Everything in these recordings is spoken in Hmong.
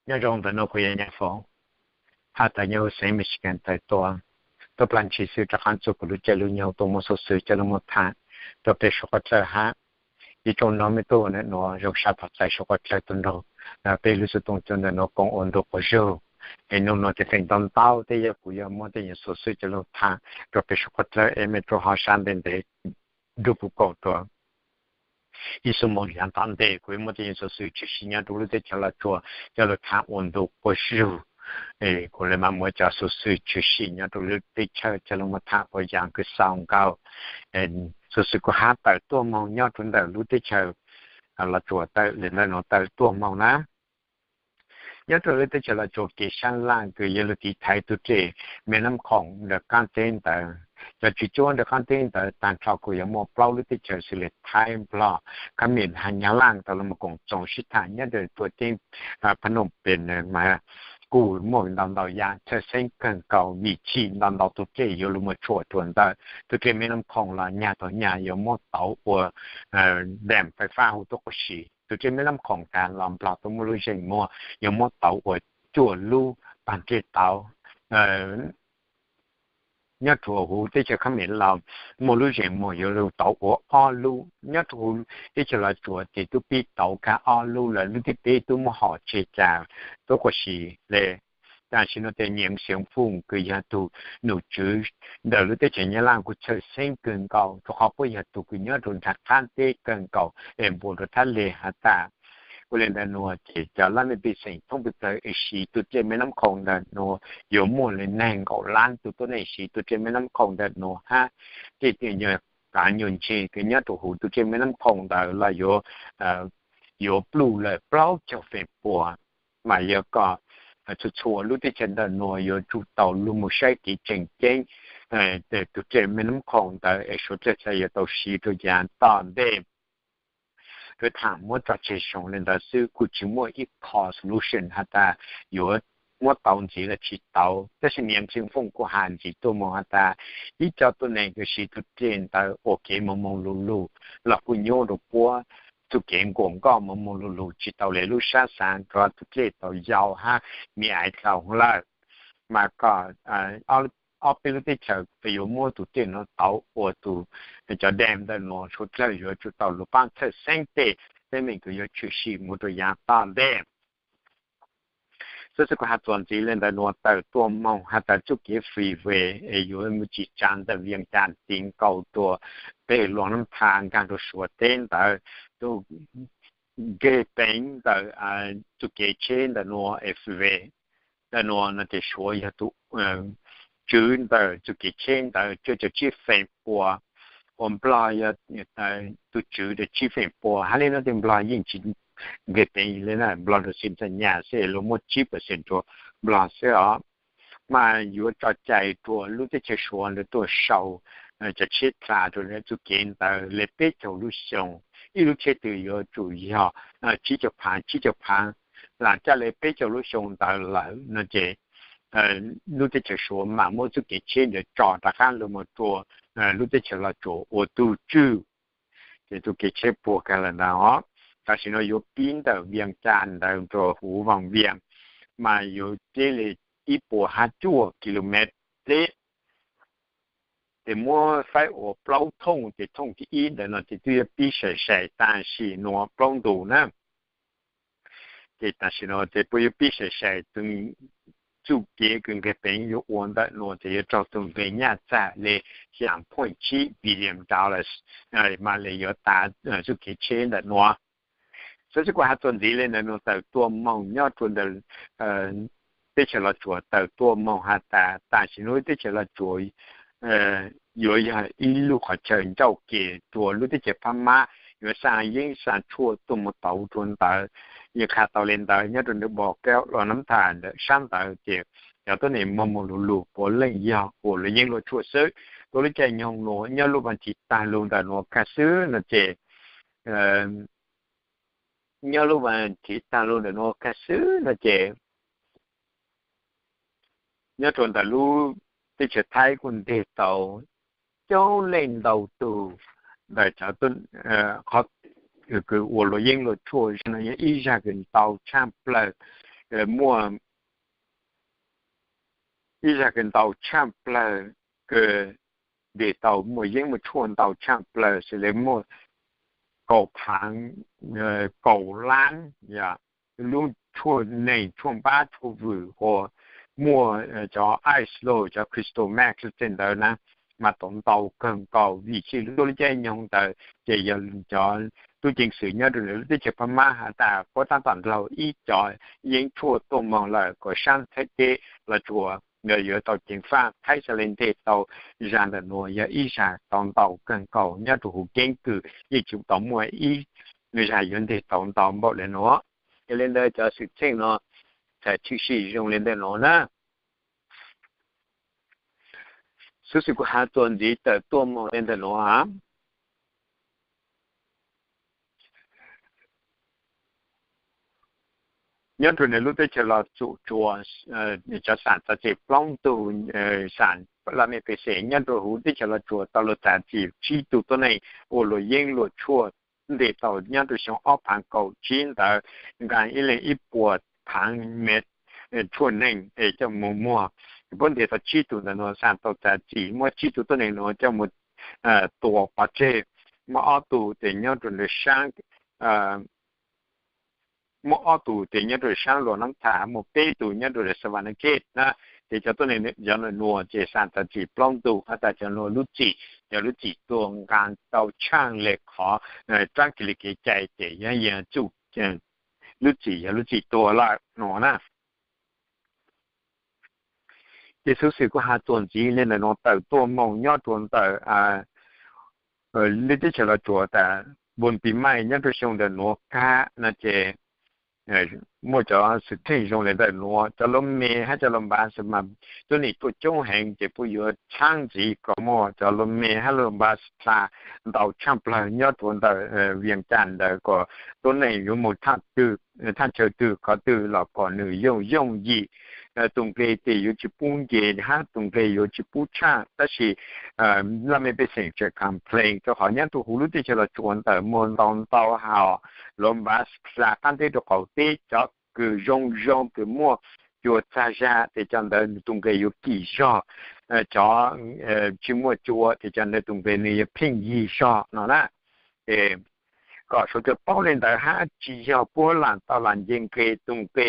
Nyob zoo ntawm no kuv yog Nyiaj Foom, has tas nyob huv xeev Michigan tawm tuaj, tuaj plag ntshis xwb rov qab txug kuv lub caij lub nyoog tuaj muab xuv xwm coj los tham rau peb suav qhov dlawg hab. Ib tsoom mloog mej tub ntawm nuav zoo sab tog txais suav qhov dlawg tuaj nrug peb lub xov tooj cua ntawm nuav koom ua ntu quas zug. Es nub nuav ces feem ntau ntau tej yog kuv yuav muab tej nyuag xuv xwm coj los tham rau peb suav qhov dlawg es mej rua ho sab ntev ntev nrug kuv koom rua ib xuab moos yav tom ntej. Kuv yuav muab tej nyuag xuv xwm tshwm sim nyob rua lub teb chaws Los Tsuas coj los tham ua ntu quas zug. Kuv le mam muab cov xuv xwm tshwm sim nyob rua lub teb chaws coj los tham ua yav kws xaus nkaus. Xuv xwm kuv hab tawm tuaj moog nyob rua ntawm lub teb chaws Los Tsuas tawm le ntawm nuav tawm tuaj moog na. Nyob rua lub teb chaws Los Tsuas kev sab laj kws yog lug tiv thaiv tug dlej Mej Nab Khoom nram qaab teb ntawd. Cov tswv cuab nram qaab teb ntawd taag nrho kuj yuav muaj plaub lub teb chaws xws le Thaib, Nplog, Khab Mim hab Nyab Laj tau lug moog koom txoos sib tham nyob rua tuam teeb Phnom Penh mas kuj muaj ntau ntau yam txhawj xeeb kawg nkaus vim tsi ntau ntau tug dlej yuav lug moog tshuam rua ntawm tug dlej Mej Nab Khoom los nyag tau nyag yuav muab tauv ua dam fais fab huv tuab qub si. Tug dlej Mej Nab Khoom taag los Nplog tuaj muaj lub zeem muag yuav muab tauv ua cuaj lub paag dlej tauv. Nyob rua huv teb chaws Khab Mim los muaj lub zeem muag yuav lug tauv ua ob lub. Nyob rua huv teb chaws Los Tsuas ces tub pib tauv kag ob lub lawm, lub thib peb tub muab hom tseg tas tuab qub si le. Tam sim no tes Nyiam Xeev Foom kws yog tug nom tswv ntawm lub teb chaws Nyab Laj kuj txhawj xeeb kawg nkaus rua qhov puab yog tug kws nyob rua nram qaab teb kawg nkaus es npuab rua thab le has tas ua le ntawm nuav ces cov laj mej pej xeem thoob pes tsawg es siv tug dlej Mej Nab Khoom ntawm nuav yuav muaj le neeg nkaum lab tug tuab neeg siv tug dlej Mej Nab Khoom ntawm nuav hab tej nyuag kaav nyuag ntseg kws nyob rua huv tug dlej Mej Nab Khoom ntawd los yuav, yuav pluj lawm plaub caug feem pua. Mas yog kom txhua txhua lub teb chaws ntawm nuav yuav tsum tau lug moog saib kev tseem ceeb tug dlej Mej Nab Khoom ntawd es suav dlawg txhad yuav tau siv rua yav tom ntej. Yuav tham muab tso tseg zoo le ntawd xwb, kuj tsi muaj ib qho solution has tas yuav muab tauv ntxiv los tsi tauv. Tab sis Nyiam Xeev Foom kuj has ntxiv tuaj moog has tas ib co tuab neeg kws siv tug dlej ntawd ua kev moog moog lug lug los kuj nyuaj rua puab, txuj kev nkuas nkoj moog moog lug lug tsi tau le lub sab xaav rua tug dlej tau yau hab me aiv dlau lawm. Mas kom ob peb lub teb chaws yuav muab tug dlej nuav tauv ua tug, cov dam ntawm nuav suav dlawg yuav tsum tau lug paab txhawj xeeb tej teeb meem kws yuav tshwm sim moog rua yav tom ntej. Xwb xwb kuv has txuas ntxiv le ntawm nuav tawm tuaj moog has tas txuj kev freeway es yuav moog tsim tsaa ntawm Vias Cas tiv nkaus rua peg Luas Nab Thas nkaag rua Suav teb ntawd, tug nkeg peev ntawm txuj kev tsheb ntawm nuav es freeway ntawm nuav no ces Suav yog tug tswv ntawm txuj kev tsheb ntawd cuaj caum tsib feem pua, ua Nplog yog tug tswv rua tsib feem pua. Hab le nuav tej Nplog yeej tsi nkeg peev le na, Nplog rua xib txaj nyas xwb, luag muab tsib percent rua Nplog xwb os. Mas yuav tso cai rua lub teb chaws Suav ntawd tuaj sau cov tsheb dlha rua txuj kev ntawd le peb caug lub xyoo, ib lub tsheb twg yuav tsum yog tsib caug phaav tsib caug phaav, lam caj le peb caug lub xyoo ntawd lawm no ces lub teb chaws Suav mam muab txuj kev tsheb ntawd tso rov qaab lug moog rua lub teb chaws Los Tsuas ua tug tswj, ces tug kev tsheb puag kag lawm ntawd os. Tam sim no yuav pib ntawm Vias Cas ntawd rua huv Vas Vias, mas yuav dleb le ib puas hab cuaj kilomev dleb, ces muab faib ua plaub thooj, ces thooj thib ib ntawd no ces twb yuav pib sai sai tam sim nuav plaub ntu na. Ces tam sim no ces puab yuav pib sai sai tug txuj kev kws nkeg peev yuav ua ntawm nuav ces yuav raug tug nqe nyaj txag le xya point tsib billion dollars, mas le yuav tas txuj kev tsheb ntawm nuav. Xwb xwb kuv has txuas ntxiv le ntawm nuav tawm tuaj moog nyob rua ntawm teb chaws Los Tsuas tawm tuaj moog has tas tam sim nuav teb chaws Los Tsuas yuav yog ib lub qhov chaw ncauj ke rua lub teb chaws Phab Mab yuav xa yeeb xa tshuaj tuaj moog tauv rua ntawd. Yeej qha tau le ntawd nyob rua ntawm Npos Kaub Luas Nab Thas ntawm sab ntawd ces cov tuab neeg moog moog lug lug puav leej yog ua luam yeeb luam tshuaj xwb. Tuab lub caij nyoog nuav nyob lub vas thiv taag lug ntawm nuav kag xwb no ces nyob lub vas thiv taag lug ntawm nuav kag xwb no ces nyob rua ntawm lub teb chaws Thaib kuj nteg tau coob leej ntau tug ntawm cov qhov kws ua luam yeeb luam tshuaj no yog ib zag kws ntau tshaj plawg. muaj ib zag kws ntau tshaj plawg, kws ntes tau muaj yeeb muaj tshuaj ntau tshaj plawg, xws le muaj kaum phaav, kaum lab lub tshuaj neeg, tshuaj npab, tshuaj vwm, ua muaj cov ice los cov crystal meth tej ntawd na, mas tau ntau kawg nkaus. Vim tsi lub tuab lub caij nyoog ntawd ces yog cov tub ceev xwm nyob rau lub teb chaws Phab Mab has tas puab taab tom dlaug ib cov yeeb tshuaj tuaj moog lawm kom saab Thaib teb los tsuas yuav tau ceev faj. Thaib xaav le nteg tau zag ntawm nuav yog ib zag tau ntau kawg nkaus nyob rau huv keeb kwm, yeej tsi tau muaj ib zag yuav nteg tau ntau npaum le nuav. Yog le ntawd cov xwm txheej no tshwm sim zoo le ntawm nuav na. Xuv xwm kuv has txuas ntxiv tawm tuaj moog le ntawm nuav. Nyob rau lub teb chaws Los Tsuas, cov xam txav txim plaub tug xam laj mej pej xeem nyob rau huv teb chaws Los Tsuas tau luag txav txim tsib tug tuab neeg ua luam yeeb luam tshuaj ntes tau nyob rau xyoo ob phaav kaum tsib ntawd, nqaa ib leeg ib puas phaav mev tshuaj neeg es coj mus muag. Puab ntes tau tsib tug ntawm nuav, xam tau txav txim muab tsib tug tuab neeg nuav coj mus tua pov tseg. Muaj ob tug tes nyob rau saab muaj ob tug tes nyob rau saab Luas Nab Thas, muaj peb tug nyob rau Sa Vas Nas Kej na. Ces cov tuab neeg cov nuav ces xam txav txim plaub tug has tas cov nuav lub txim yog lub txim tua nqaa tau tshaaj le qhov raab kis li kev cai ces yog yeej txuj lub txim yog lub txim tua lawm nuav na. Ces xuv xwm kuv has txuas ntxiv le ntawm nuav tawm tuaj moog nyob rua ntawm lub teb chaws Los Tsuas tas Npus Pis Maij nyob rua xyoo ntawm nuav kag no ces muaj cov xwm txheej zoo le ntawm nuav, cov luag me hab cov luag npav xwb mas tuab neeg tuaj coob heev ces puab yuav txhaab ntxiv kom muaj cov luag me hab luag npav dlha ntau tshaaj plawg nyob rua ntawm Vias Cas ntawd kom tuab neeg yuav moog thaaj chaw twg qhov twg los kom nws yooj yooj yim, tus nqe tes yuav tsi pub nce hab tus nqe yuav tsi pub tshaaj. Tab sis laj mej pej xeem tseem complain rua qhov nyob rua huv lub teb chaws Los Tsuas ntawd muaj ntau ntau hom luag npav dlha qaab teb rua qaum teb, cov kws zoo zoo kws muaj cua txag zag tes cov ntawd nws tus nqe yuav kim zog, cov tsi muaj cua tes cov ntawd tus nqe nws yuav pheej yig zog no na. Kom suav dlawg paub le ntawd hab tsi yog puab lam tau lam nce nqe tus nqe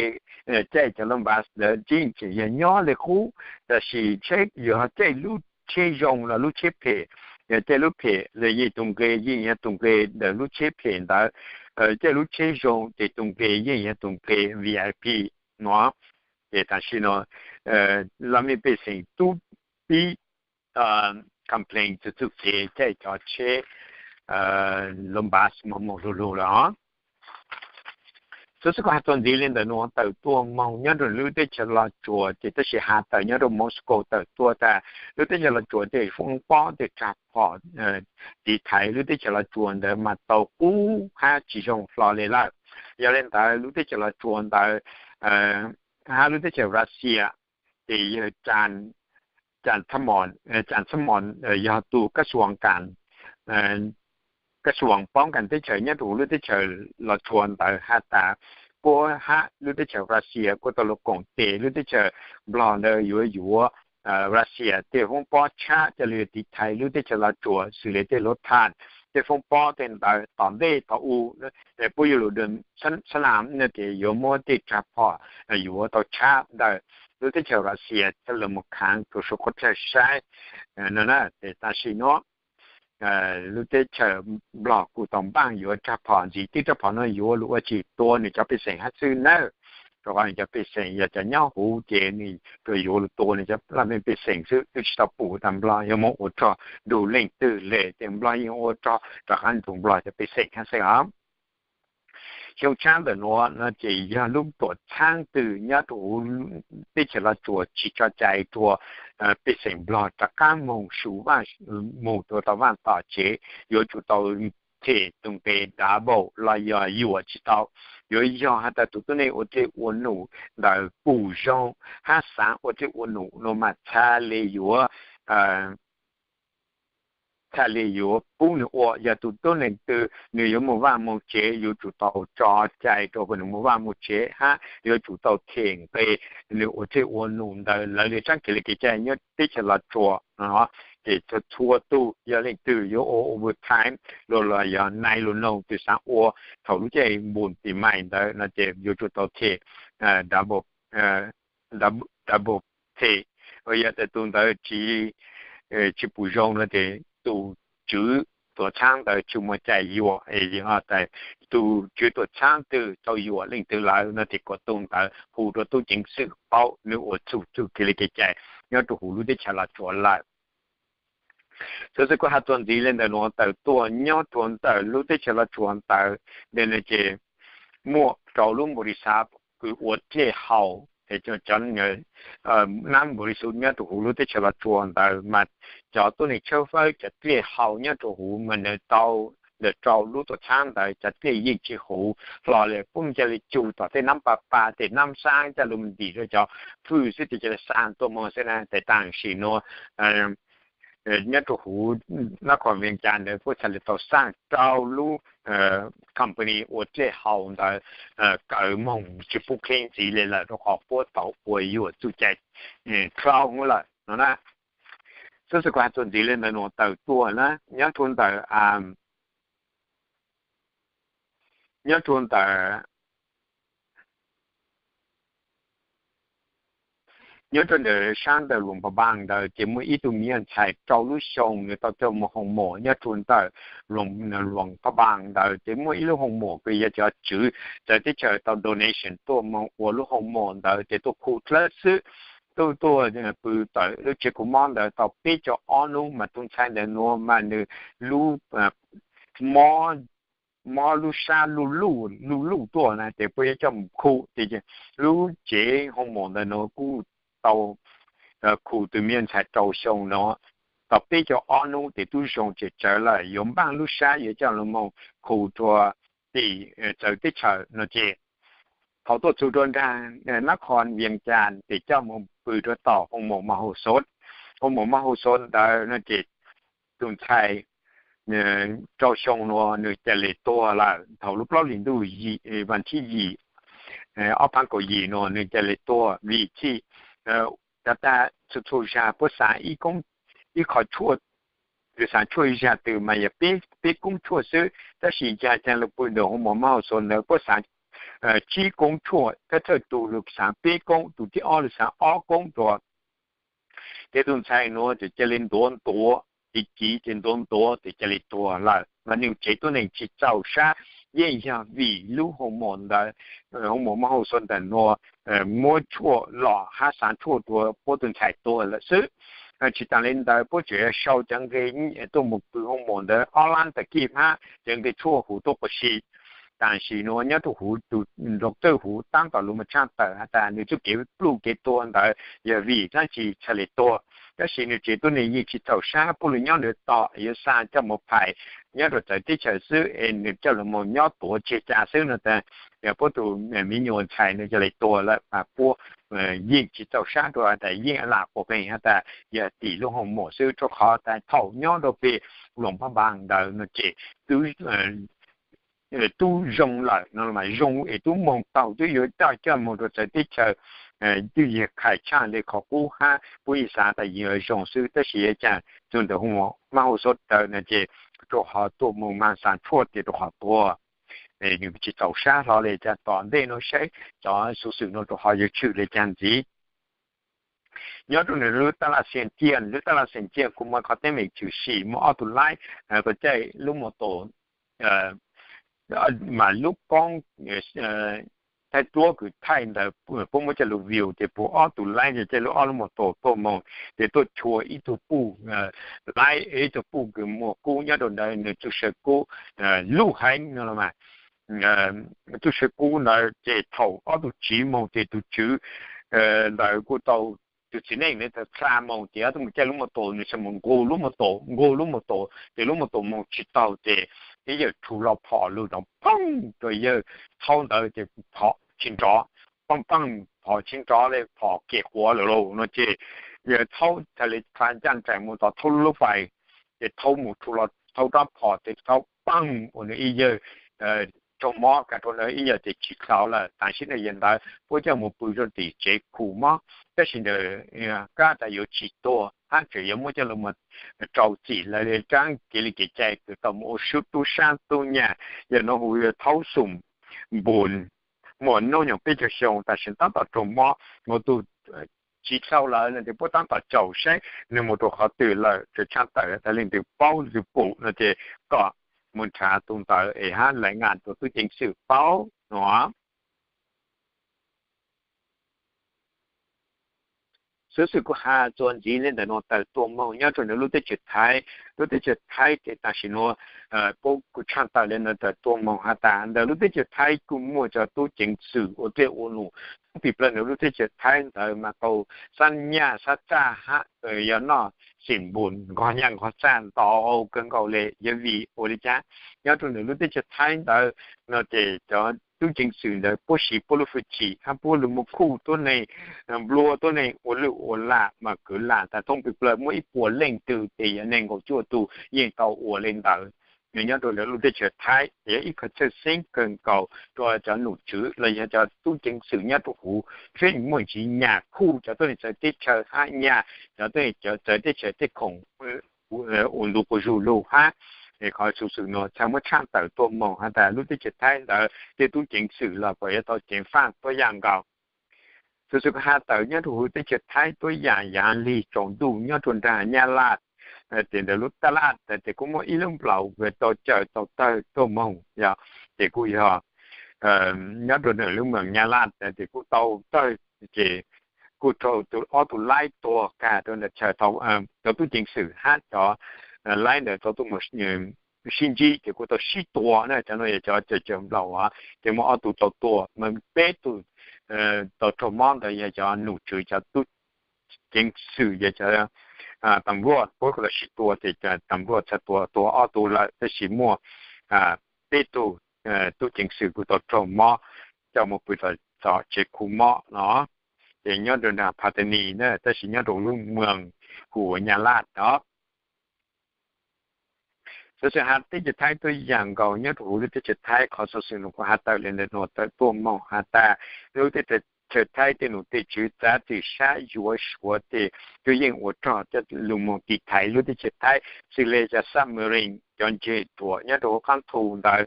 caij cov luag npav ntawd tseem yog nyob le qub, tab sis tsheb yuav caij lub tsheb zoo los lub tsheb phem. Yog caij lub phem los yeej tus nqe yeej yog tus nqe ntawm lub tsheb phem ntawd, caij lub tsheb zoo ces tus nqe yeej yog tus nqe VIP no. Ces tam sim no laj mej pej xeem tub pib complain txug txuj kev caij cov tsheb luag npav moog moog lug lug lawm os. Xuv xwm kuv has txuas ntxiv le ntawm nuav tawm tuaj moog nyob rua lub teb chaws Los Tsuas ces tab sis has tawm nyob rua Moscow tawm tuaj tas lub teb chaws Los Tsuas tej foob pob tej tsag phom tiv thaiv lub teb chaws Los Tsuas ntawd mas tau qub hab tsi zoo hlo le lawm. Yog le ntawd lub teb chaws Los Tsuas ntawd hab lub teb chaws Russia ces yawg Tsa Txhab Mos, Tsa Txhab Mos yog tug kab suas kas, kab suas poob kas teb chaws nyob rua huv lub teb chaws Los Tsuas ntawd has tas puab hab lub teb chaws Russia kuj tau lug koom tes lub teb chaws Nplog ntawd yuav yuav Russia tej foob pob tshab coj lug tiv thaiv lub teb chaws Los Tsuas xws le tej luv thas, tej foob pob tej ntawd tom ntej tom u, puab yuav lug dua xab nam no ces yuav muab tej tsag phom yuav tau tshab ntawm lub teb chaws Russia coj lug moog khaav rua suav qhov chaw saib no na. Ces tam sim nuav lub teb chaws Nplog kuj tau npaaj yuav tsag phom ntxiv, tej tsag phom no yuav lug ua tsi? Tua nws cov pej xeem hab xwb nawb, rua qhov nws cov pej xeem yog cov nyob huv ces nws tsuas yuav lug tua nws cov laj mej pej xeem xwb, twb tsi tau pum tas Nplog yuav moog ua rog nrug leej twg le, ces Nplog yeej ua rog rov qaab nrug Nplog cov pej xeem hab xwb os. Xyoo tshaab ntawm nuav no ces yog lub tuam txhaab twg nyob rua huv teb chaws Los Tsuas tsi tso cai rua pej xeem Nplog rov qaab moog su vaaj, moog rua tau vaaj tom tsev, yuav tsum tau them tus nqe double los yog yuam tsi tau. Yuav yog has tas tug tuab neeg ua dlej ua num ntawd pum zoo hab xaav ua dlej ua num no mas txhad le yuav txhaj li yuav pub nws ua. Yog tus tuab neeg twg nws yuav mus vaj mus tsev, yuav tsum tau tso cai rau kom nws mus vaj mus tsev hab yuav tsum tau them nqe nws ua tsej ua num ntawd. Lawv li saab kev li kev cai nyob teb chaws Los Tsuas no, ces txhua tug yog leej twg yuav ua overtime los los yog night los noon twg xaav ua thaum lub caij npun tim mais ntawd no ces yuav tsum tau them double, double pay. Yog tas tus ntawd tsis, tsis pum zoo no ces tus tswv tuam txhaab ntawd tsis muaj cai yuam. Tus tswv tuam txhaab twg tau yuam leej twg lawm no ces kom tus ntawd hu rau tub ceev xwm paub nws ua txhua txhua kev li kev cai nyob rau huv lub teb chaws Los Tsuas lawm. Xov xwm kuv has txuas ntxiv li ntawm nuav tawm tuaj nyob rua ntawm lub teb chaws Los Tsuas ntawd, ntawm no ces muaj rau lub npaum li xav kws ua dlej haus, cov nab npaum li xav nyob rau huv lub teb chaws Los Tsuas ntawd mas cov tuab neeg tshawb fawb cov dlej haus nyob rau huv mas nws tau ntawm rau lub tuam txhaab ntawd cov dlej yeej tsis huv hlo li, puab ca li cug tom tej nab pa pa tej nab saab ca li ntim rau cov fwj xwb ces ca li xa tuaj moog xwb na. Tes tam sim nuav nyob rau huv nab qhov Vias Cas ntawd puab txhaj li tau xaj rau lub company ua dlej haus ntawd kawg moog tsis pub kheev ntxiv li lawm rau qhov puab tau ua yuam txuj cai dlhau lawm no na. Xov xwm kuv has txuas ntxiv li ntawm nuav tawm tuaj na, nyob rau ntawm, nyob rau ntawm nyob rau ntawm saab ntawm Luam Pha Npaas ntawd ces muaj ib tug me nyuam ntxhais rau lub xyoo nws tau coj mus hoo mom nyob rau ntawm Luam Pha Npaas ntawd ces muaj ib lub hoo mom kws yog cov tswv txawv teb chaws tau donation tuaj moog ua lub hoo mom ntawd ces tuaj khu dlawb xwb. Tuaj tuaj pw tawm lub tsev kho mob ntawd tau peb caug ob hnub mas tus ntxhais ntawd nuav mas nws lub mob, mob lub sab luj luj luj luj tuaj na ces puab yuav coj mus khu ces lub tsev hoo mom ntawd nuav kuj tau khu tus me nyuam ntxhais rau xyoo nuav tau peb caug ob hnub ces tub zoo tsawv tsawv lawm yuav npaaj lub sab yuav coj los mus khu rua tim txawv teb chaws no ces thaum tuaj txug rua nraag nab qhov Vias Cas ces coj mus pw rua tom hoo mom Mab Hau Xov. Hoo mom Mab Hau Xov ntawd no ces tus ntxhais rau xyoo nuav nws ca li tuag lawm thaum lub plaub hlis ntuj vas thib yim ob phav kaum yim nuav nws ca li tuag vim txhij tas tas txhua txhua zag puab xaav ib koob, ib qho tshuaj, nws xaav tshuaj zag twg mas yog peb koob tshuaj xwb, tab sis ca caag lug pw ntawm hoo mom Mab Hau Xov ntawd puab xaav tsib koob tshuaj, thawj thawj tug lug xaav peb koob, tug thib ob lug xaav ob koob rua. Ces tus ntxhais nuav ces ca li ntuav ntuav, tiv kiv ces ntuav ntuav ces ca li tuag lawm mas nws tsev tuab neeg tsis txaus sab yeej yog vim lub hoo mom ntawd, hoo mom Mab Hau Xov ntawm nuav muab tshuaj los hab xaav tshuaj rua puab tus ntxhais tuag lawm xwb. Tsis taag li ntawd puab tseem sau cov nqe tuaj mus pw hoo mom ntawd ob lab tag kis hab cov nqe tshuaj huv tuab quas si. Tam sim nuav nyob rua huv tus doctor huv taab tom lug mas tshaj tawm has tas nws txuj kev pluj kev tuag ntawd yog vim dlaab tsi txhaj li tuag, tab sis nws tsev tuab neeg yeej tsis txaus sab puab lug nyob ntawd tos yuav xa coj mus phais nyob rua txawv teb chaws xwb es nws coj lug mus nyob tuav tseg ca xwb no tas yog puab tus me nyuam ntxhais nws ca li tuag lawm mas puab yeej tsis txaus sab rua tas yeej lam quas qeeg has tas yog tim lub hoo mom xwb rua qhov tas thaum nyob rua peg Luam Phab Npas ntawd no ces tub zoo lawm no mas zoo es tub moog taug tub yuav coj coj moog rua txawv teb chaws, tub yog khais tshaj le qhov qub hab puab yeej xav tas yeej zoo xwb tab sis yog caag txug ntawm hoo mab hoo xov ntawd no ces rua qhov tuaj moog mas xaav tshuaj tes rua qhov tuag. Nws tsis txaus sab hlo le caag tom ntej nuav saib cov xuv xwm nuav rua qhov yuav tshwm le caag ntxiv. Nyob rua nws lub tab laj xeem ciaj, lub tab laj xeem ciaj kuv muaj qhov teeb meem tshwm sim muaj ob tug laib, tau caij lub mos tos mas lub koob thaij duab kws thaij ntawd puab muab coj lug view ces puag ob tug laib ces caij lub ob lub mos tos tuaj moog ces tuaj chua ib tug puj laib, ib tug puj kws muaj kub nyob rua ntawd nws txuj saw kub luj heev no mas txuj saw kub ntawd ces thaum ob tug tsiv moog ces tug tswv ntawd kuj tau, tug txiv neej ntawd tau dlha moog ces ob tug mus caij lub mos tos nws txhad mus nqug lub mos tos, nqug lub mos tos ces lub mos tos moog tsis taug ces ib yawg rhu hlo phom lug nrov phooj rua yawg thaub ntawd ces phom tsis nrov, paj paj phom tsis nrov le phom kem quav lawm lauj no ces yawg thaub txhad li dlha ncaj nraim mus tom thaub lub lub fais ces thauj mus rau los thauj rab phom ces thauj peeg ua nws ib yawg raug mob, kam rau nws ib yawg ces tsis dlhau lawm. Tam sim no yog ntawd puab coj mus pw rau tim tsev khu mob, tab sis ntawm kab tas yuav tsis tuag hab tseem yuav muab coj los rau txim lawv li rab kev li kev cai kws tau mus ua sub tub sab tub nyag, yog no hu thaub xum npus, muaj noob nyoog peb caug xyoo, tam sim tab tom raug mob, ua tus tsis dlhau lawm no ces puab tab tom caum saib nws mus rau qhov twg lawm, tseem tshaj tawm tas leej twg paub leej twg pum no ces kom mus nrhav tus ntawd es hab laim ngam rau tub ceev xwm paub no. Xuv xwm kuv has txuas ntxiv li ntawm nuav tawm tuaj moog nyob rau ntawm lub teb chaws Thaib. Lub teb chaws Thaib ces tam sim nuav puab kuj tshaj tawm li ntawm tawm tuaj moog has tas ntawm lub teb chaws Thaib kuj muaj cov tub ceev xwm ua dlej ua num thoob pim plawg ntawm lub teb chaws Thaib ntawd mas tau xab nyaj xab txaj hab yog noj xim npus nqog nyaj nqog txaj ntau kawg nkaus le. Yog vim ua li cas? Nyob rau ntawm lub teb chaws Thaib ntawd no ces cov tub ceev xwm ntawd puab siv puab lub fwj chim hab puab lug moog khuj tuab neeg, nplua tuab neeg ua lwj ua lam mas kwv lam tas thoob pim plawg muaj ib puas leej twg ces yog neeg nkaum cuaj tug yeej tau ua li ntawd. Nyob rau ntawm lub teb chaws Thaib yog ib qho txhawj xeeb kawg nkaus rua cov nom tswv los yog cov tub ceev xwm nyob rau huv, pheej muaj ntsis nyam khuj cov tuab neeg txawv teb chaws hab nyam cov tuab neeg txawv teb chaws tej khoom ua ntu quas zug lug hab. Qhov xuv xwm nuav txhaj muab tshaj tawm tuaj moog has tas lub teb chaws Thaib ntawd tej tub ceev xwm los kuj yuav tau ceev faj tuab yaam nkaus. Xuv xwm kuv has tawm nyob rau huv teb chaws Thaib tuab yaam yaav lig tsaus ntuj nyob rau nraag Nyab Laj, ces ntawm lub taj laj ces kuj muaj ib lub nplaum tau cawm tau tawg tuaj moog, ces kuj yog nyob rau ntawm lub moos Nyab Laj ces kuj tau tawg, ces kuj raug ob tug laib tuag kag rau ntawm chaw, cov tub ceev xwm hab cov laib ntawd tau tuaj moog sib ntsib ces kuj tau sib tua na. Cov nuav yog cov cawm cawm nplaum, ces muaj ob tug tau tuag mas peb tug tau raug mob ntawd yog cov nom tswv, cov tub ceev xwm, yog cov tam luaj puab kuj tau sib tua ces tam luaj txhad tua tuag ob tug lawm, tab sis muaj peb tug tub ceev xwm kuj tau raug mob coj mus pw tom tsev khu mob no. Ces nyob rau nraag Pattani na, tab sis nyob rau lub moos hu ua Nyab Laj no. Xuv xwm has teb chaws Thaib tuab yaam nkaus nyob rau huv lub teb chaws Thaib, qhov xuv xwm nuav kuv has tawm li ntawm nuav tawm tuaj moog has tas lub teb chaws Thaib tej nom tej tswv txav txim sab yuav Suav tej tub yeej ua rog coj lug moog tiv thaiv lub teb chaws Thaib, xws le cov submarine, cov ntseg ruam nyob rau huv qaab thu ntawd,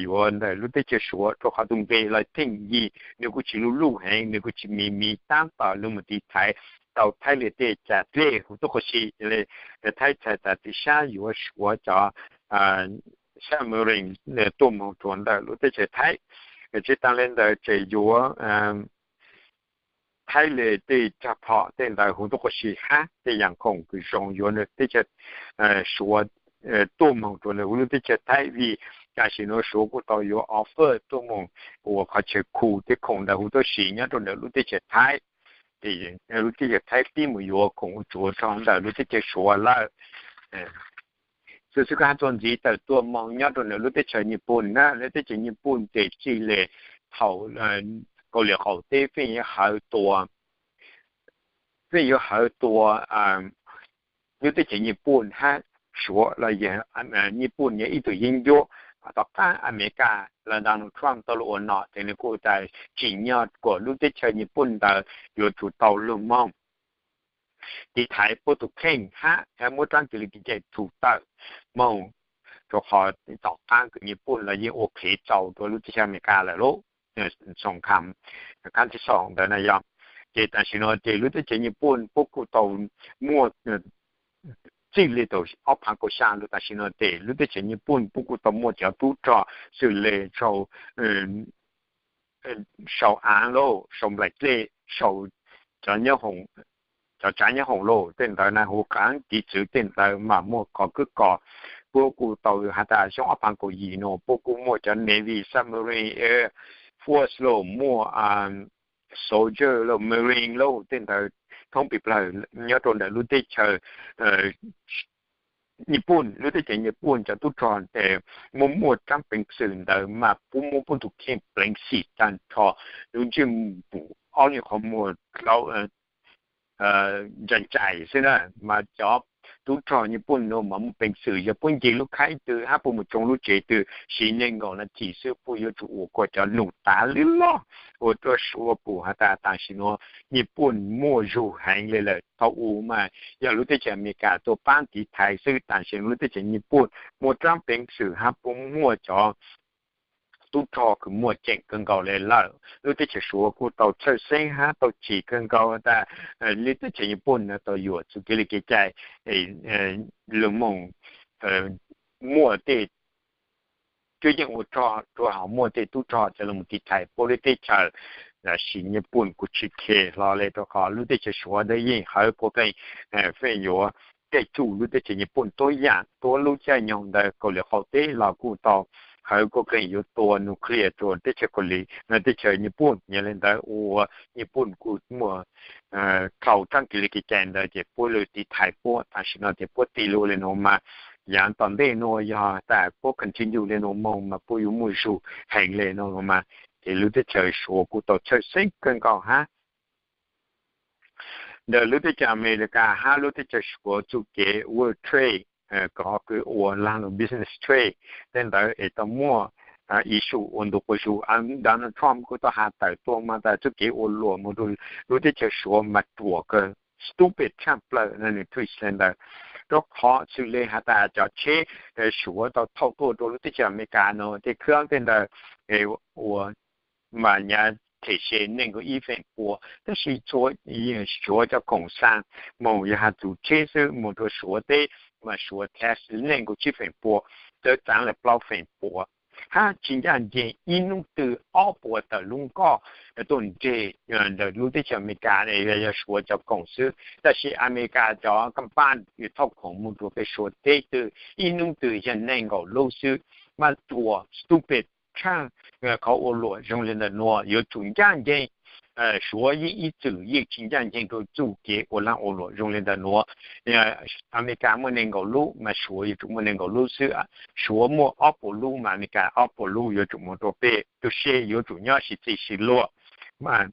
yuav ntawm lub teb chaws Suav rua qhov tus nqe los theej yig nws kuj tsis luj luj heev, nws kuj tsis mis mis, tab tom lug moog tiv thaiv tau Thaib li tej cas dlej huv tuab qhov si. Yog li Thaib txav txim sab yuav Suav cov submarine tuaj moog rua ntawm lub teb chaws Thaib. Tsi taag le ntawd tseem yuav Thaib li tej cag phom tej ntawd huv tuab qhov si hab tej yaam khoom kws zoo yuav teb chaws Suav tuaj moog rua ntawm huv lub teb chaws Thaib, vim tam sim nuav Suav kuj tau yuav offer tuaj moog ua qhov chaw khu tej khoom ntawd huv tuab si nyob rau ntawm lub teb chaws Thaib. Ces lub teb chaws Thaib pib mus yuav khoom ua tsuav rua ntawm lub teb chaws Suav lawm. Xuv xwm kuv has txuas ntxiv tawm tuaj moog nyob rau ntawm lub teb chaws Nyij Pooj na. Lub teb chaws Nyij Pooj ces txij le thaum Kauslim Qaum teb feej yuav hawv tua, feej yuav hawv tua lub teb chaws Nyij Pooj hab Suav los yog Nyij Pooj yog ib tug yeeb ncuab. Tom qaab Amelikas los Donald Trump tau lug ua nom ces nws kuj tas tsim nyog kuas lub teb chaws Nyij Pooj ntawd yuav tsum tau lug moog tiv thaiv puab tug kheej hab muab rab kev li kev cai txhum tawm moog, rua qhov tom qaab kws Nyij Pooj los yeej ua qhev txaus rua lub teb chaws Amelikas lawm lauj. Soo kham khaab tib xoom ntawd na yog. Ces tam sim no ces lub teb chaws Nyij Pooj puab kuj tau muaj txij li thaum ob phaav kaum xya lug tam sim no ces lub teb chaws Nyij Pooj puab kuj tau muaj cov tub rog xws le sau, sau aav lauj, sau nplaim dlej, sau cov nyob hoom, cov tsaav nyob hoom lauj, tej ntawd na hu qaav kev txwv tej ntawd mas muaj qhov kub kos. Puab kuj tau has tas xyoo ob phaav kaum yim no puab kuj muaj cov Navy, submarine, air force lauj, muaj soldier lauj, marine lauj, tej ntawd thoob pim plawg nyob rau ntawm lub teb chaws Nyij Pooj. Lub teb chaws Nyij Pooj cov tub rog ces muaj muaj tsaab peev xwm ntawd mas puab muab puab tug kheej pleev xim taag nrho, lub ntsej muag ob nyuag qhov muag dlhau ntsa ntsais xwb na, mas cov tub rog Nyij Pooj no mas muaj peev xwm yog puab nce lub khaib twg hab puab mus tsoo lub tsev twg siv neeg nkaum nas this xwb puab yuav tsum ua kuas cov num tav lwj loj ua rua Suav pum has tas tam sim no Nyij Pooj muaj zug heev le lawm. Thaum u mas yog lub teb chaws Amelikas tuaj paab tiv thaiv xwb, tam sim no lub teb chaws Nyij Pooj muaj rab peev xwm hab puab muaj cov tub rog kws muaj ceem kawg nkaus le lawm. Lub teb chaws Suav kuj tau txhawj xeeb hab tau chim kawg nkaus tas lub teb chaws Nyij Pooj no tau yuam txuj kev li kev cai lug moog muaj tej cuab yeej ua rog rua hauv muaj tej tub rog coj lug tiv thaiv puab lub teb chaws. Tab sis Nyij Pooj kuj tsis khe hlo le rua qhov lub teb chaws Suav ntawd yeej hawv kuas keej feem yuav tej tsuj lub teb chaws Nyij Pooj tuab yaam tuab lub caij nyoog ntawd. Kaus Lim qaum teb los kuj tau hawv kuas keej yuav tua nuclear rua teb chaws Kaus Lim, teb chaws Nyij Pooj. Yog le ntawd ua Nyij Pooj kuj muaj dhau tsaab kev li kev cai ntawd ces puab lug tiv thaiv puab. Tam sim no ces puab tig lug le nuav mas yaav tom ntej nuav yog tas puab continue le nuav moog mas puab yuav muaj zug heev le nuav mas ces lub teb chaws Suav kuj tau txhawj xeeb kawg nkaus hab ntawm lub teb chaws Amelikas hab lub teb chaws Suav txuj kev world trade, kws ua laag lug business trade tej ntawd es tau muaj issue ua ntu quas zug. Donald Trump kuj tau has tawm tuaj mas tas txuj kev ua luam moog rua lub teb chaws Suav mas ruam kawg, stupid tshaj plawg no nwg twist le ntawd. Rua qhov xws le has tas cov tsheb Suav tau thauj tuaj rua lub teb chaws Amelikas no tej khwb tej ntawd ua mas nyav them se neeg nkaum ib feem pua, tab sis Suav cov koom xaa moog yog has txug tsheb xwb moog rua Suav teb mas Suav tax neeg nkaum tsib feem pua, txawv txaav le plaub feem pua. Hab tsis ncaaj nceeg ib nub twg ob puas tawm lub nkoj tuaj nreg ntawm lub teb chaws Amelikas yog Suav cov koom xwb, tab sis Amelikas cov company thauj khoom moog rua peb Suav teb twg ib nub twg yog neeg nkaum lub xwb. Mas ruam stupid tshaj. Qhov ua luam zoo le ntawm nuav yuav tsum ncaaj nceeg. Suav yeej ib txwm yeej tsis ncaaj nceeg rua txuj kev ua laag ua luam zoo le ntawm nuav. Amelikas muaj neeg nkaum lub mas Suav yuav tsum muaj neeg nkaum lub xwb. Suav muaj ob puas lub mas Amelikas ob puas lub yuav tsum muaj rua peb, tub se yuav tsum nyob sib txig sib luag. Mas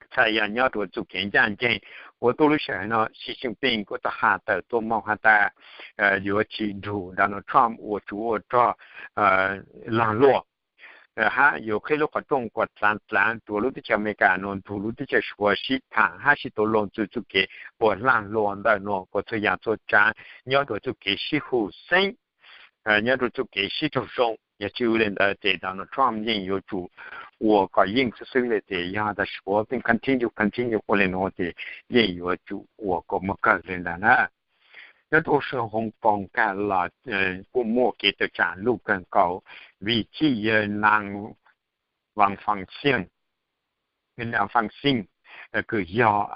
txhaj yog nyob rua txuj kev ncaaj nceeg. Ua tuab lub sij hawm no Xi Jinping kuj tau has tawm tuaj moog has tas yuav tsis nrug Donald Trump ua tsuv ua rog laag luam, hab yuav qhib lub qhov rooj kuas dlaav dlaav rua lub teb chaws Amelikas nuav nrug lub teb chaws Suav sib thaam hab sib tau loo txug txuj kev ua laag luam ntawm nuav kuas txhua yaam txhua tsaav nyob rua txuj kev sib hum xeeb, nyob rua txuj kev sib raug zoo. Yog tsis ua le ntawd ces Donald Trump yeej yuav tsum ua kom yeej xwb xwb le ces yog tas Suav pheej continue continue ua le nuav ces yeej yuav tsum ua kom muaj kawg le ntawd na. Nyob rua Hong Kong kag los kuj muaj kev tawm tsaam luj kawg nkaus vim txij yawg Nam Vam Fam Xeej, Nam Fam Xeej kws yog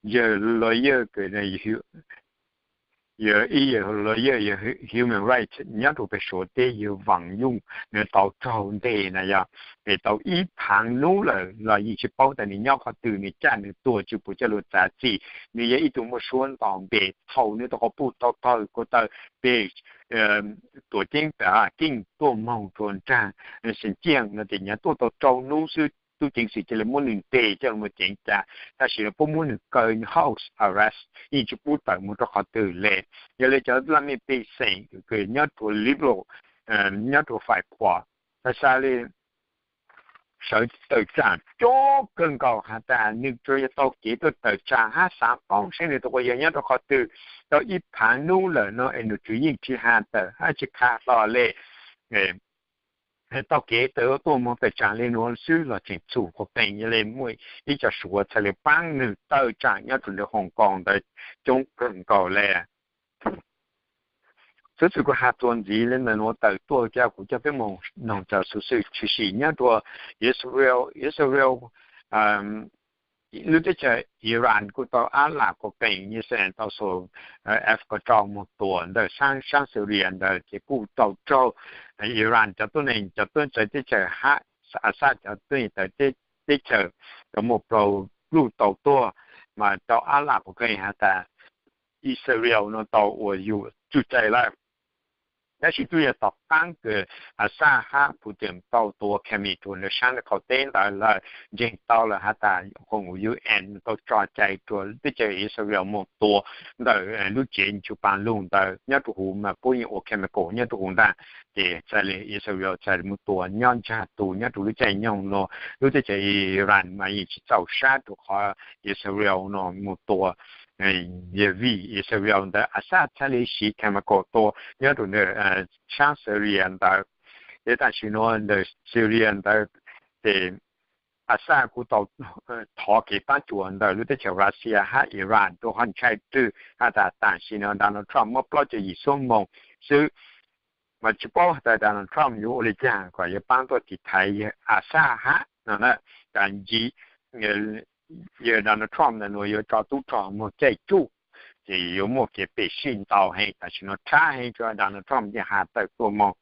yawg lawyer, yog ib yawg lawyer yog human rights nyob rua peb Suav teb yawg Vam Nyuj, nws tau raug nteg na yog peb tau ib phaav nub lawm los yeej tsis paub tas nws nyob qhov twg, nws caj nws tuag tsis pum coj lug txav txim. Nws yog ib tug muaj suab nto npe thaum nws tau quas puj tau tawg kuas tawg peg tuam ceeb keej tuaj moog rua nraag Xeem Ciaj no ces nyav tuaj tau rau nub xwb tub ceev xwm cia li muab nws ntes coj lug mus ceev ca, tab sis puab muab nws kaw house arrest yeej tsis pub tawm moog rua qhov twg le. Yog le cov laj mej pej xeem kws nyob rua liberal, nyob rua faim khuam, tas xav le sawv tawm tsaam coob kawg nkaus has tas nws tsuas yog tau kev tuaj tawm tsaam hab xaav paub seb nws tau quas yawg nyob rua qhov twg. Tau ib phaav nub lawm no es nws tsuas yeej tsis has tawm hab tsis qha hlo le. Tau kev tawm tuaj moog tawm tsaam le nuav xwb los tseem txhum quas peem. Yog le muaj ib co Suav txhaj le paab nws tawm tsaam nyob rua nws Hong Kong ntawd coob kawg nkaus le. Xov xwm kuv has txuas ntxiv le ntawm nuav tawm tuaj, kuv coj peb moog noog cov xov xwm tshwm sim nyob rua Israel. Israel, lub teb chaws Iran kuj tau ab lam quas peem, Israel tau xu F kaum rau moog tua ntawm saab Syria ntawd ces kuj tau raug Iran cov tuab neeg, cov tuab txawv teb chaws hab Assad cov tuab neeg txawv teb chaws tau muaj plhu pluj tau tuag, mas tau ab lam quas peem has tas Israel no tau ua yug txuj cai lawm. Tab sis twb yog tom qaab kws Assad hab Putin tau tua Khmer Kok rua ntawm saab ntawm qaum teb ntawd lawm, ntseeg tau lawm has tas Koom Huv U N tau tso cai rua teb chaws Israel moog tua ntawm lub tsev ntsug paas lug ntawd nyob rua huv mas puab yeej ua chemical nyob rua huv ntaag. Ces txhaj le Israel txhaj le moog tua nyob ntsag tug nyob rua lub caij nyoog nuav. Lub teb chaws Iran mas yeej tsi txaus sab rua qhov Israel nuav moog tua, yog vim Israel ntawd Assad txhaj le siv chemical tua nyob rua saab Syria ntawd. Ces tam sim nuav ntawm Syria ntawd ces Assad kuj tau thov kev paab cuam ntawm lub teb chaws Russia hab Iran rua qhov ntshai twg has tas tam sim nuav Donald Trump muaj plaub caug yim xuab moos xwb, mas tsi paub has tas Donald Trump yuav ua le caag kom yuav paab tuaj tiv thaiv Assad hab no na. Tam sim yog Donald Trump ntawm nuav yuav tso tub rog moog caij tsuj, ces yuav muaj kev pem sij ntau heev. Tam sim nuav rhab heev rua Donald Trump yeej has tawm tuaj moog.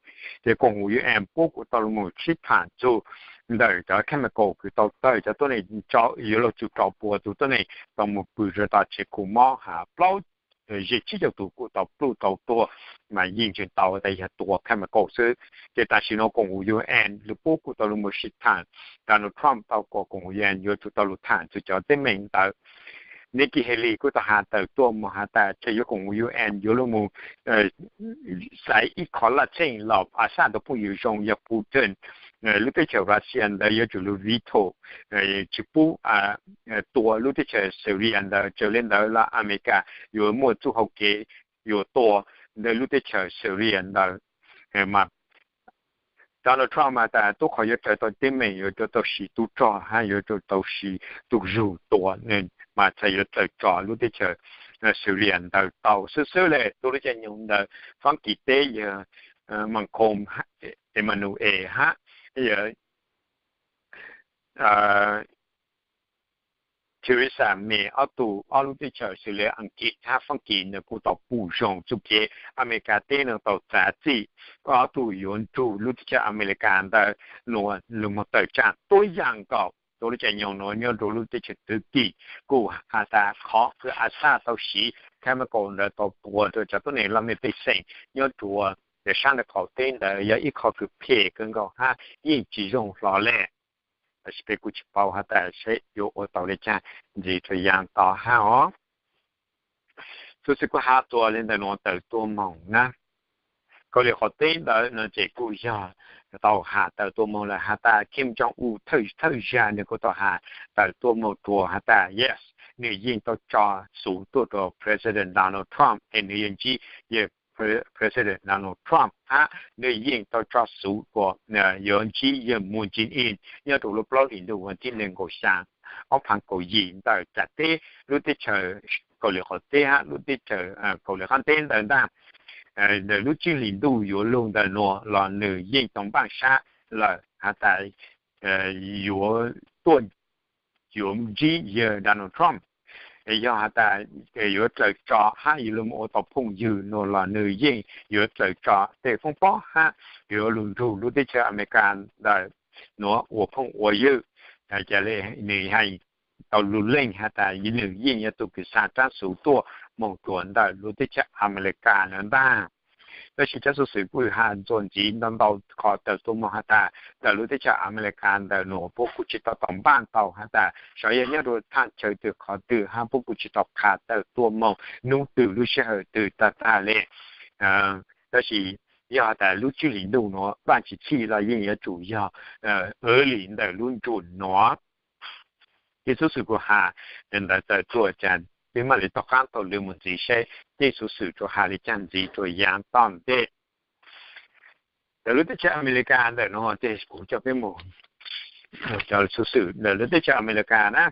Ces Koom Huv U N puab kuj tau lug moog sib thaam txug ntawm cov chemical kws tau tawg cov tuab neeg, yuav luag tsum rau pua tug tuab neeg tau moog pw rua tom tsev khu mob has plaub, ze tsib caug tug kuj tau pluj tau tuag, mas yeej tseem tau tas yog tua chemical xwb. Ces tam sim nuav Koom Huv U N lug puab kuj tau lug moog sib thaam, Donald Trump tau kom Koom Huv U N yuav tsum tau lug thaam txug cov teeb meem ntawd. Nikki Haley kuj tau has tawm tuaj moog has tas txhaj yuav Koom Huv U N yuav lug moog xaiv ib qho laj txheej los Assad tug phooj ywg zoo yog Putin, lub teb chaws Russia ntawd yuav tsum lug veto, tsi pub tua lub teb chaws Syria ntawd. Raws le ntawd los America yuav muaj txuj hau kev yuav tua ntawm lub teb chaws Syria ntawd. Mas Donald Trump has tas tub qhov yuav raws tau teeb meem yuav tsum tau siv tub rog hab yuav tsum tau siv tug zug tua, mas txhaj yuav txawj tso lub teb chaws Syria ntawd tau xwb xwb le. Tuab lub caij nyoog ntawd Faab Kis teb yog Macron, Emmanuel hab Theresa May ob tug, ob lub teb chaws xws le Askiv hab Faab Kis nws kuj tau pum zoo txuj kev America teb nuav tau txav txim, ob tug yuav nrug lub teb chaws America ntawd nuav lug moog tawm tsaam tuab yaam nkaus. Tuab lub caij nyoog nuav nyob rua lub teb chaws Turkey kuj has tas qhov kws Assad tau siv chemical ntawd tau tua rua cov tuab neeg laj mej pej xeem nyob rua saab ntawm qaum teb ntawd yog ib qho kws phem kawg nkaus hab yeej tsi zoo hlo le. Tab sis peb kuj tsi paub has tas seb yuav ua tau le caag ntxiv rua yaav tod hab os. Xuv xwm kuj has tuaj le ntawm nuav tawm tuaj moog na. Kaus Lim qaum teb ntawd no ces kuj yog tau has tawm tuaj moog lawm has tas Kim Jong Un thawj thawj zag nws kuj tau has tawm tuaj moog rua has tas yes, nws yeej tau tso xuv tuaj rua President Donald Trump es nws yuav ntsib yawg President Donald Trump hab nws yeej tau tso xuv rua yuav ntsib yawg Moon Jae-in nyob rua lub plaub hlis ntuj vas thib nees nkaum xya ob phav kaum yim ntawm tsam teb lub teb chaws Kaus Lim qaum teb hab lub teb chaws Kaus Lim qaab teb ntawd ntag. Ntawm lub tsib hlis ntuj yuav lug ntawm nuav los nws yeej tau npaaj sab lawm has tas yuav tuaj yuav ntsib yawg Donald Trump. Yog has tas yuav dlaws tso hab yuav lug moog ua tau phooj ywg nuav los nws yeej yuav dlaws tso tej foob pob hab yuav lug nrug lub teb chaws America ntawm nuav ua phooj ua ywg. Ca le nws has tau lug leej has tas nws yeej yog tug kws xa rab xuv tuaj moog rua ntawm lub teb chaws America ntawd ntag. Tab sis cov xuv xwm kuj has ntxuaj ntxiv ntau ntau qhov tawm tuaj moog has tas ntawm lub teb chaws America ntawm nuav puab kuj tsi tau tom npaaj tau has tas xyov yog nyob rua thaaj chaw twg qhov twg hab puab kuj tsi tau qha tawm tuaj moog nub twg lub sij hawm twg tag tag le. Tab sis yog has tas lub tsib hlis ntuj nuav npaaj tsi txhij los yeej yuav tsum yog early ntawm lub nruas nuav. Tej xuv xwm kuj has ntawd tawm tuaj cas peb mam le tog qaab tau lug moog ntxiv seb tej xuv xwm tsuas has le caag ntxiv rua yaav tom ntej. Ntawm lub teb chaws America ntawm nuav ces kuv coj peb moog cov xuv xwm ntawm lub teb chaws America na.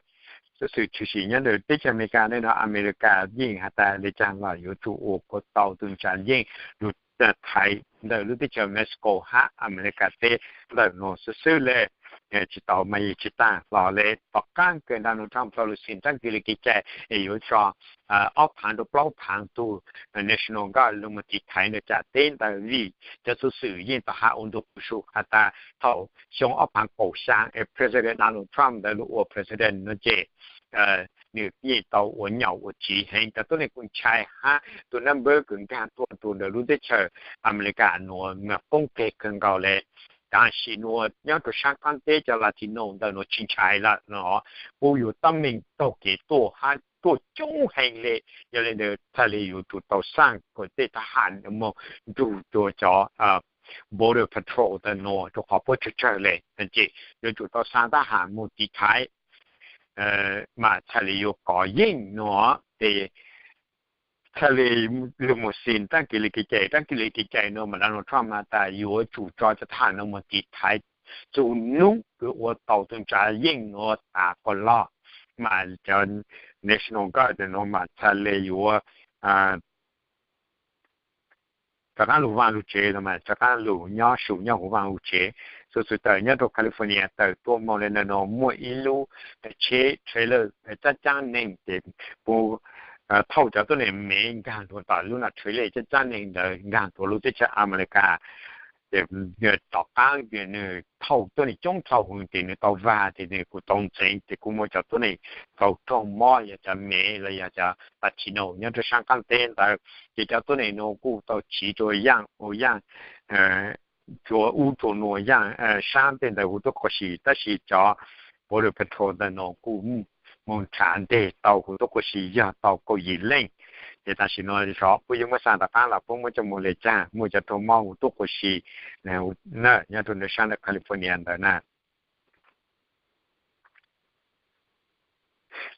Xuv xwm tshwm sim nyob ntawm teb chaws America ntawm nuav, America yeej has tas le caag los yuav tsum ua kuas tau tug ntsa yeej lug thaiv ntawm lub teb chaws Mexico hab America teb ntawm nuav xwb xwb le. Tsi tau mas yeej tsi taag hlo le. Tom qaab kws Donald Trump tau lug xim ntaab kws le kev cai es yuav tso ob phaav rua plaub phaav tug National Guard lug moog tiv thaiv ntawm tsam teb ntawd vim cov xuv xwm yeej tau has ua ntu qub su has tas thaum xyoo ob phaav kaum xya es President Donald Trump ntawd lug ua President no ces nws yeej tau ua nyaum ua tsiv heev. Cov tuab neeg kuj ntshai hab tus number kws nkaag tuaj rua ntawm lub teb chaws Amelikas nuav mas poob keg kawg nkaus le. Tam sim nuav nyob rua saab qaab teb cov Latino ntawm nuav tsis ntshai lawm no, puab yuav tab meeg taug kev tuaj hab tuaj coob heev le. Yog le ntawd txhaj le yuav tsum tau xaaj kom tej thab ham moog nrug rua cov Border Patrol ntawm nuav rua qhov puab tsawg tsawg le, ces yuav tsum tau xaa thab ham moog tiv thaiv mas txhaj le yuav kov yeej no. Ces txhaj le lug moog xim taab kev le kev cai, taab kev le kev cai no mas Donald Trump has tas yuav tsum tso cov thab ham no moog tiv thaiv txug nub kws ua tau tug ntsa yeej nuav tas kom lug, mas cov National Guard no mas txhaj le yuav rov qaab lug vaaj lug tsev los mas rov qaab lug nyob su nyob huv vaaj lug tsev. Xuv xwm tawm nyob rua California tawm tuaj moog le ntawm nuav muaj ib lub tsheb trailer caab caab neeg ces puab thauj cov tuab neeg Mev nkaag nrua tom lub nam trailer caab caab neeg ntawd nkaag nrua lub teb chaws Amelikas. Ces tom qaab nws thauj tuab neeg coob dhau hwv ces nws tau vag ces nws kuj tau ntxeev ces kuj muaj cov tuab neeg tau raug mob yog cov Mev los yog cov Latino nyob rua saab qaab teb ntawd. Ces cov tuab neeg nuav kuj tau tsiv rua yaaj ua yaaj, rua ub rua nuav yaaj saab tej ntawd huv tuab qub si, tab sis cov Border Patrol ntawm nuav kuj moog nrhav nteg tau huv tuab qub si yog tau kaum yim leej. Ces tam sim nuav xyov puab yuav muab xaa tom qaab los puab muab coj moog le caag, muaj cov raug mob huv tuab qub si nyob rua ntawm saab ntawm California ntawd na.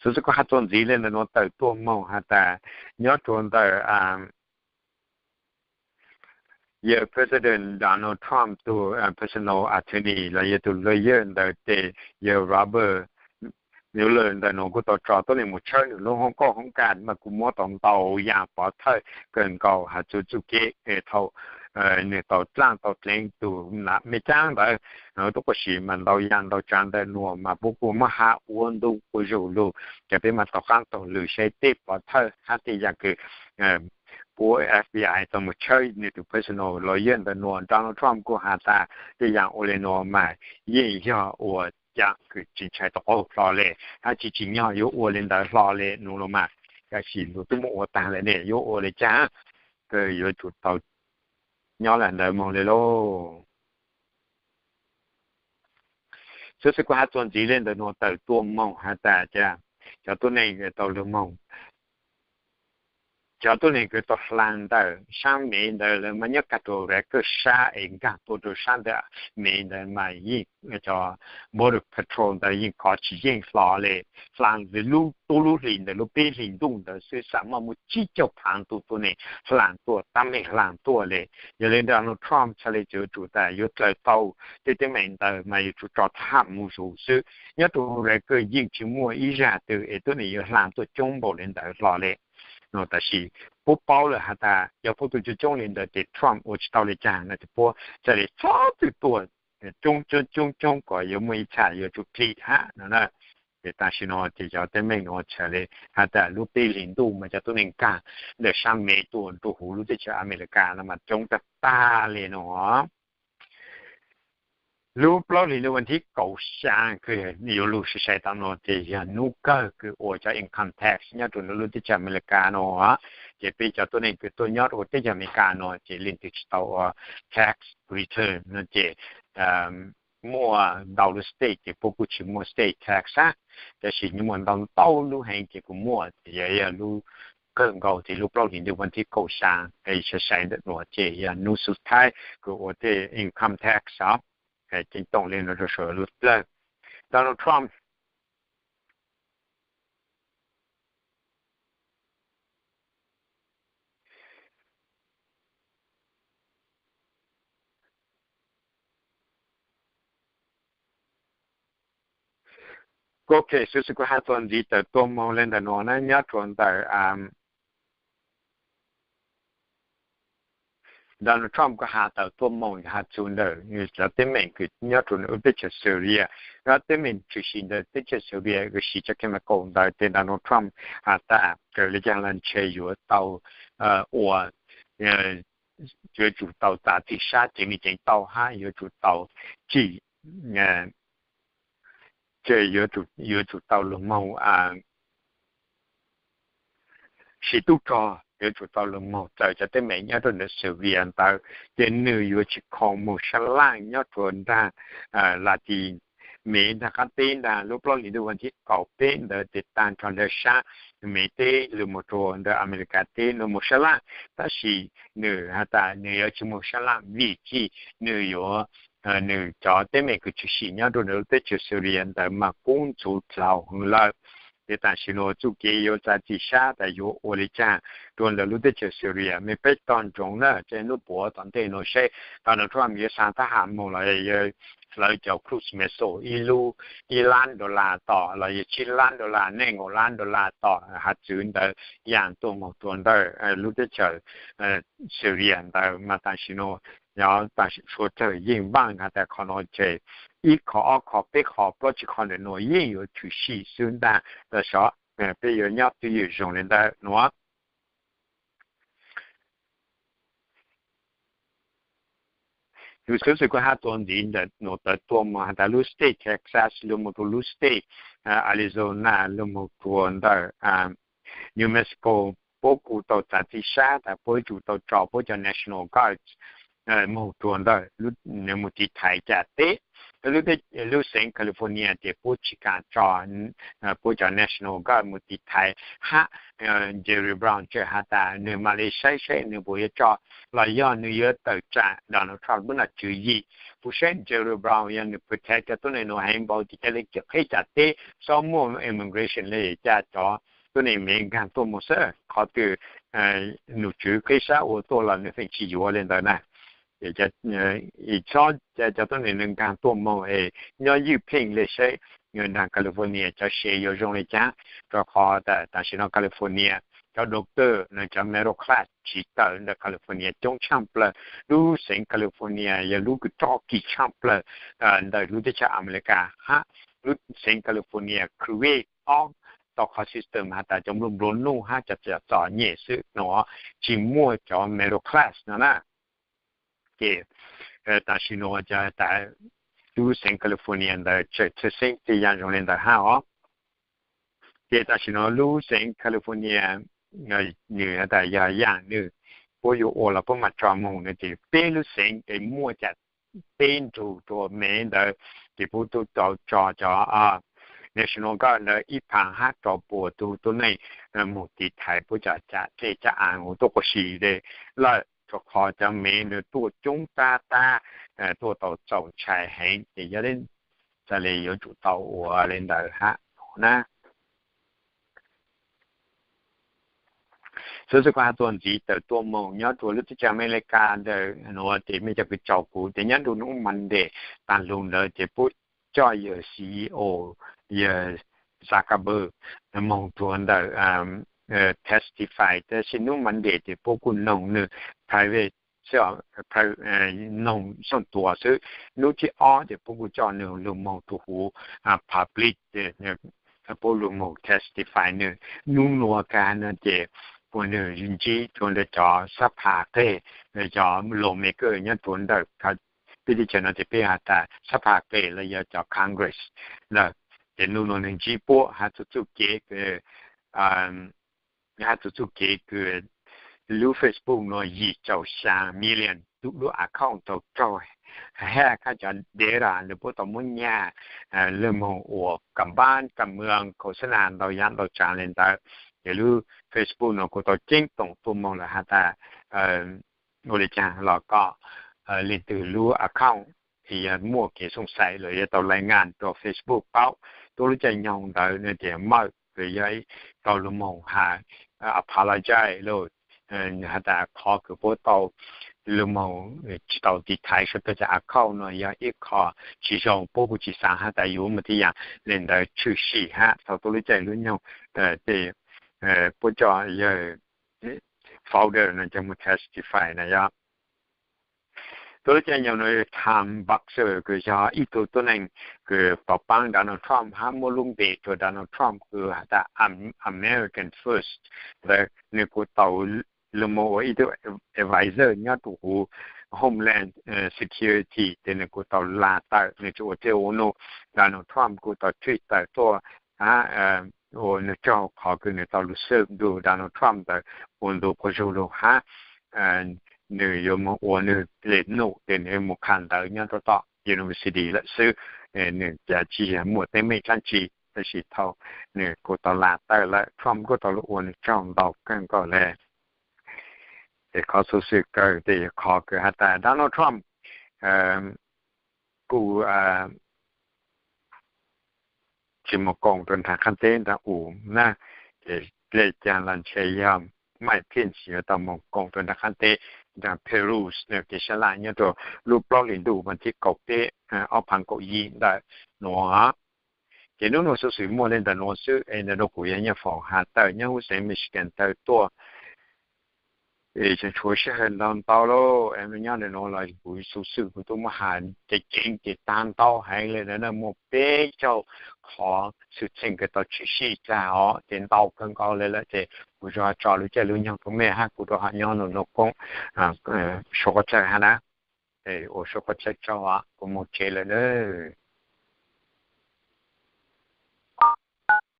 Xuv xwm kuv has txuas ntxiv le ntawm nuav tawm tuaj moog has tas nyob rua ntawm yawg President Donald Trump tug personal attorney los yog tug lawyer ntawd ces yawg Robert Mueller ntawm nuav kuj tau tso tuab neeg moog tshawb nws lub hoob koj hoob kas mas kuj muab tau ntau yaam pov thawj kawg nkaus has txug txuj kev thaum nws tau dlaaj tau dleev tug nam me caab ntawd huv tuab qub si mas ntau yaam ntau tsaav ntawm nuav mas puab kuj muab has ua ntu ua zug lug, ces peb mas tom qaab taug lwm saib tej pov thawj hab tej yaam kws puab F B I tau moog tshawb nws tug personal lawyer ntawm nuav. Donald Trump kuj has tas tej yaam ua le nuav mas yeej yog ua yaam kws tsis ntshai tau qaug hlo le, hab tsis tsim nyog yuav ua le ntawd hlo le nuav los mas, tab sis luag tub muab ua taag le ne yuav ua le caag, kws yuav tsum tau nyob le ntawd moog le lauj. Xuv xwm kuv has txuas ntxiv le ntawm nuav tawm tuaj moog has tas cov tuab neeg tau lug moog, cov tuab neeg kws tau hlaa ntawm saab Mev ntawd lawv mas nyob kag rua record saab es nkaag tuaj rua saab ntawm Mev ntawd mas yeej cov Border Patrol ntawd yeej kov tsis yeej hlo le. Hlaa lub tub lub hlis ntawd lub peb hlis ntuj ntawd xwb xam maj muaj tsib caug phaav tug tuab neeg hlaa tuaj, tab meeg hlaa tuaj le. Yog le ntawd Donald Trump txhaj le yuav tsum tas yuav dlaws tau tej teeb meem ntawd mas yuav tsum tso thab ham moog zuj xwb. Nyob rua record yeej tsis muaj ib zag twg es tuab neeg yuav hlaa tuaj coob npaum le ntawd hlo le. No tab sis puab paub lawm has tas yog puab tuaj coob coob le ntawd ces Trump ua tsis tau le caag no ces puab txhaj le txhob txwm tuaj coob coob coob coob kom yuav muaj ib txhia yuav tsum dlim hab no na. Ces tam sim no ces cov teeb meem no txhaj le has tas lub peb hlis ntuj mas cov tuab neeg nkaag ntawm saab Mev tuaj rua huv lub teb chaws Amelikas no mas coob tag tag le no. Lub plaub hlis ntuj vas thib kaum xyaa kws yuav lug sai sai tam no ces yog nub kawg kws ua cov income tax nyob rua lub teb chaws Amelikas no. Ces peb cov tuab neeg kws tuaj nyob rua teb chaws Amelikas no ces leej twg tsis tau ua tax return no ces muaj ntau lub state ces puab kuj tsis muaj state tax hab. Tab sis muaj ntau ntau lub heev ces kuj muaj, ces yog lub kawg nkaus ces lub plaub hlis ntuj vas thib kaum xyaa sai sai ntawm nuav ces yog nub xub thaib kws ua tej income tax os. Ceeb toom le nuav rua sawv lub dlawg. Donald Trump Ok, xuv xwm kuv has txuas ntxiv tawm tuaj moog le ntawm nuav na nyob rua ntawm Donald Trump kuj has tawm tuaj moog has txug ntawm cov teeb meem kws nyob rua nws ua teb chaws Syria. Cov teeb meem tshwm sim ntawm teb chaws Syria kws siv cov chemical ntawd ces Donald Trump has tas kawg le caag los ntshe yuav tau ua yuav tsum tau txav txim sab ceev le ceev tau hab yuav tsum tau tsim, ces yuav tsum tau lug moog tsis tub rog yuav tsum tau los moog txawm cov teeb meem nyob rau ntawm Syria ntawd, ces nws yuav tsis khoom moog sab laj nyob rua nraag Latin, Mev nraag qaab teb nraag lub plaub hlis ntuj vas thib kaum peb ntawd tes taag nrho nraag sab Mev teb lug moog rua ntawm Amelikas teb nws moog sab laj, tab sis nws has tas nws yuav tsis moog sab laj vim txij nws yuav nws cov teeb meem kws tshwm sim nyob rua ntawm lub teb chaws Syria ntawd mas kub ntxhuv dlhau heev lawm. Ces tam sim nuav txuj kev yuav txav txim sab tas yuav ua li caag rua ntawm lub teb chaws Syria. Mej peb tog ntsoov na, tej nub puav tom ntej nuav seb Donald Trump yuav xa thab ham moog los yog hlawv cov cruise missile ib lub ib lab dollar tom los yog tsib lab dollar, nees nkaum lab dollar tom hav txwv ntawd yaam tuaj moog rua ntawm lub teb chaws Syria ntawd mas tam sim nuav yog tam sim suav dlawg yeej vaaj has tas qhov nuav ces ib qho ob qho peb qho plaub tsib qho ntawm nuav yeej yuav tshwm sim xwb ntag. Tam sim peb yuav nyob twj ywm zoo li ntawd nuav. Yug xwb xwb kuv hab tuav ntxiv ntawm nuav tawm tuaj moog has tas lub state Texas lug moog rua lub state Arizona lug moog rua ntawm New Mexico, puab kuj tau txav txim sab tas puab yuav tsum tau tso puab cov National Guards moog rua ntawm nws moog tiv thaiv cam teb. Lub xeev California ces puab tsis kaam tso puab cov National Guard moog tiv thaiv hab Jerry Brown tseem has tas nws mam li saib saib nws puas yuav tso los yog nws yuav tawm tsaam Donald Trump lub nom tswv yim. Kuv saib Jerry Brown yog nws protect cov tuab neeg nuav heev npaum ces ca le qheb cam teb, xob muaj immigration le ca cov tuab neeg Mev nkaag tuaj moog xwb. Qhov twg nom tswv qheb sab ua tuaj los nws feem tsis yuav li ntawd na. Xob ca cov tuab neeg nkaag tuaj moog es nyob ywj pheej le saib nraag California cov se yuav zoo li caag, rua qhov tam sim no California cov doctor no cov middle class tsis tawm ntawm California coob tshaaj plawg. Lub xeev California yog lub kws roj kim tshaaj plawg ntawm lub teb chaws Amelikas hab lub xeev California create ob tau qhov system has tas cov nplua nplua nuj hab cov txom nyem xwb no, tsis muaj cov middle class no na. Ces tam sim nuav cov tas lub xeev California ntawd tseem txhaj xeeb txij yam zoo li ntawd hab os. Ces tam sim nuav lub xeev California nws has tas yog yaam nws puab yuav ua los puab mam tso moog nws ces peb lub xeev es muaj cam teb nrug rua Mev ntawd ces puab tub tau tso cov National Guard ntawd ib phav hab rau puas tug tuab neeg moog tiv thaiv puab cov cam teb cam aav tuaj quas si le lawm, rua qhov cov Mev nws tuaj coob tab tab tuaj tau txaus ntshai heev ces yog le txawm le yuav tsum tau ua le ntawd hab na. Xwb xwb kuv has tuaj ntxiv tawm tuaj moog nyob rua lub teb chaws Amelikas ntawm nuav ces mej cov kws tsaug kuv ces nyob rua nub Monday taag lug ntawd ces puab coj yawg C E O, yawg Zuckerberg moog rua ntawm testify, tab sis nub Monday ces puab kuj noog nws private, noog xyooj tuas xwb. Nub thib ob ces puab kuj coj nws lug moog rua huv public, puab lug moog testify nws. Nub nuav kag no ces puab nws ntsib rua ntawm cov xab pha qeg, cov lawmakers nyob rua ntawm peb teb chaws no ces peb has tas xab pha qeg los yog cov Congress lawm. Ces nub nuav nws ntsib puab has txug txuj kev kws has txug txuj kev kws lub Facebook nuav yim caum xyaa million lub account tau raug hack, hab cov data ntawd puab tau muab nyag lug moog ua kam npab kam mwm khau xab nas ntau yaav ntau tsaav le ntawd. Ces lub Facebook nuav kuj tau ceeb toom tuaj moog lawm has tas ua le caag los kom leej twg lub account yog muaj kev xoom xaiv los yuav tau lais ngas rua Facebook paub. Tuab lub caij nyoog ntawd no ces Musk kws yog tau lug moog has apologize lug has tas qhov kws puab tau lug moog tsis tau tiv thaiv suav dlawg cov account no yog ib qho tsis zoo, puab kuj tsis xaav has tas yuav muaj tib yaam le ntawd tshwm sim hab thaum tuab lub caij lub nyoog tej puab coj yawg founder no coj moog testify na yog. Tuab lub caij nyoog no Tom Boxer kws yog ib tug tuab neeg kws tau paab Donald Trump hab muab lub npe rua Donald Trump kws has tas American First ntawd, nws kuj tau lug moog ua ib tug advisor nyob rua huv Homeland Security, ces nws kuj tau lug tawm nws tsi ua tej ua nub. Donald Trump kuj tau tweet tawm tuaj hab ua nws tsaug qhov kws nws tau lug xwb ntuj Donald Trump ntawd ua ntu quas zug lug hab nws yuav moog ua nws le num tes nws yuav moog khav ntawv nyob rua tom university lawm xwb. Nws cav tsi yog muaj teeb meem dlaab tsi, tab sis thaum nws kuj tau lug tawm lawm, Trump kuj tau lug ua nws tsaug ntau kawg nkaus le. Ces qhov xuv xwm kawg tes yog qhov kws has tas Donald Trump kuj tsi moog koom rua nraag qaab teb nraag u na. Ces le caag los ntshe yog Mike Pence yuav tau moog koom rua nraag qaab teb nraag Peru, kev sab laj nyob rua lub plaub hlis ntuj vas thib kaum peb ob phaav kaum yim ntawm nuav. Ces nub nua xuv xwm muaj le ntawm nuav xwb es ntawm nuav kuv yog Nyaj Foom has tawm nyob huv xeev Michigan tawm tuaj. Es tseem tshuav sij hawm ntau ntau lauj, es nyob ntawm nuav los kuv xuv xwm kuv tub muab has ceev ceev ces taag ntau heev le na, muaj peb caug qhov xwm txheej kws tau tshwm sim tag os, ces ntau kawg nkaus le lawm ces kuv tsuas tso lub caij lub nyoog rua mej hab kuv rua hab nyob nua nuav koob suav quas txhawb hab na. Ua suav quas txhawb tsaug, kuv moog tsev lawm nawb.